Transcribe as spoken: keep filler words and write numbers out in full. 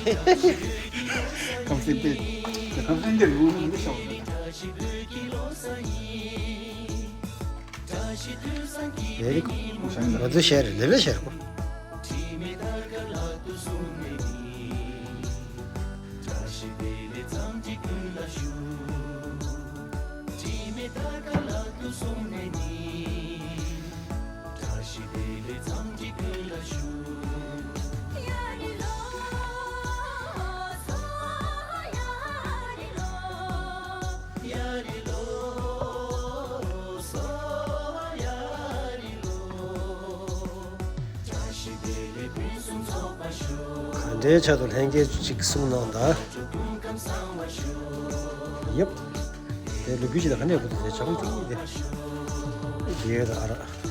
ཁམས་སེ་པེ། ཁམས་སེ་འདི་རུ་མི་ཤོག་ལས་རིགས། ང་ཚོ་ཤེར་ལེ་ལེ་ཤེར་གོ། ག་འདྲའི་ཆེད་དུ་ལྷན་རྒྱས་ཅིག་གསུང་གནང་ད། ཡབ། དེ་ལུ་གུ་ཅི་ད་ག་ནས་བུ་དུ་ཟེ་ཆག་འདི་དེ། དེ་ཡོད་ད་ཨ་ར།